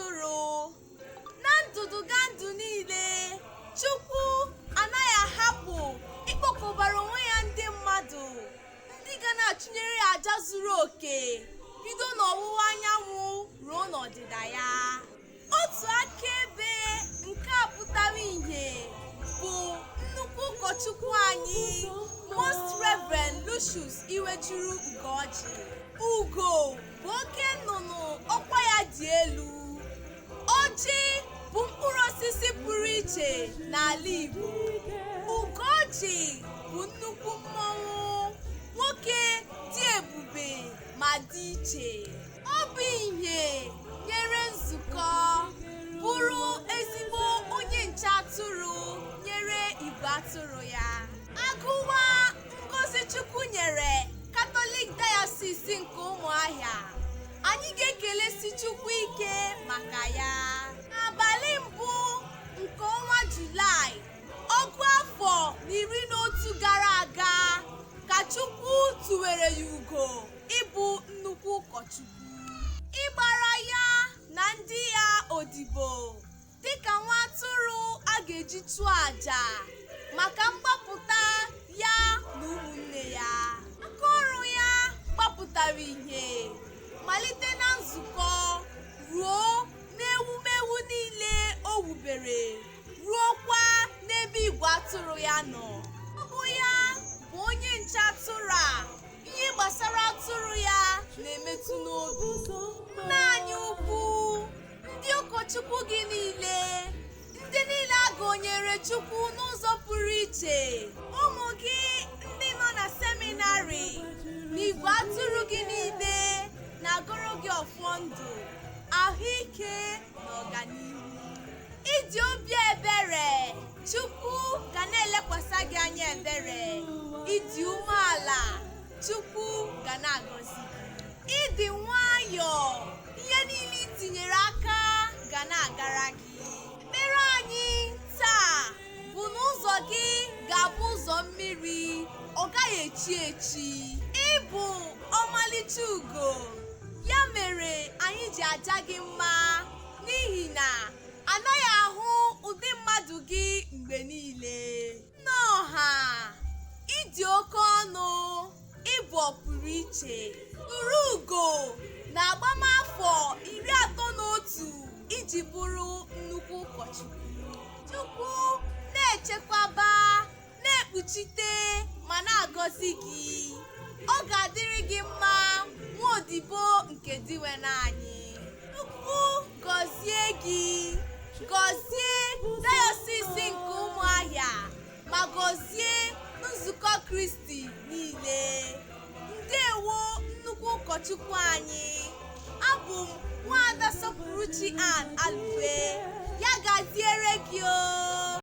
atụrụ. Na ndụdụgandụ niile, Chukwu anaghị ahapụ ịkpọkọbara onwe ya ndị mmadụ ndị ga na-achụnyere ya aja zuru oke bido n'ọwụwa anyanwụ ruo n'ọdịda ya. Otu akaebe nke a pụtara ìhè bụ nnukwu ụkọchukwu anyị, Most Reverend Lucius Iwejuru Ugoji. Ugo bụ oke nnụnụ ọkwa ya dị elu. Ọjị bụ mkpụrụ osisi pụrụ iche n'ala Igbo. Ugoji bụ nnukwu mmọnwụ, nwoke dị ebube ma dị iche. Ọ bụ ìhè nyere nzukọ, bụrụ ezigbo onye nche atụrụ nyere igwe atụrụ ya. Agụwa ngọzi Chukwu nyere Katọlik Diocese nke Ụmụahịa, anyị ga-ekelesi Chukwu ike maka ya. N'abalị mbụ nke ọnwa Julaị, 2011 gara aga, ka Chukwu tụwere ya ugo ịbụ nnukwu ụkọchukwu. Ịgbara ya na ndị ya odibo dịka nwa atụrụ a ga-eji chụọ àjà maka mgbapụta ya na ụmụnne ya. Aka ọrụ ya gbapụtara ìhè malite na nzukọ ruo n'ewumewu niile o wubere, ruokwa n'ebe igwe atụrụ ya nọ. Ọ bụ ya bụ onye nche atụrụ a ihe gbasara atụrụ ya na-emetụ n'obi. Nna anyị ukwu, ndị ụkọchukwu gị niile, ndị niile a gọnyere Chukwu n'ụzọ pụrụ iche, ụmụ gị ndị nọ na seminarị na igwe atụrụ gị niile na-agọrọ gị ọfọ ndụ, ahụike na ọganihu. Ịdị obi ebere, Chukwu ga na-elekwasị gị anya ebere. Ịdị umeala, Chukwu ga na-agọzi gị. Ịdị nwayọọ, ihe niile i tinyere aka ga na-agara gị. Ekpere anyị taa bụ na ụzọ gị ga-abụ ụzọ mmiri, ọ gaghị echi echi. Ị bụ ọmalịcha ugo, ya mere anyị ji aja gị mma, n'ihi na anaghị ahụ ụdị mmadụ gị mgbe niile. Nne ọha, ịdị oke ọnụ, ịbụ ọpụrụ iche. Tụrụ ugo na agbamafọ 31 iji bụrụ nnukwu ụkọchukwu. Chukwu na-echekwaba, na-ekpuchite ma na-agọzi gị. Ọ ga-adịrị gị mma, nwa odibo nke Dinwenụ anyị. Chukwu gọzie gị, gọzie dayọsis nke Ụmụahịa, ma gọzie nzukọ Kristi niile. Ndewo nnukwu ụkọchukwu anyị. Abụ m Nwaada Sọpụrụchi Ann Alube. Ya gaziere gị o.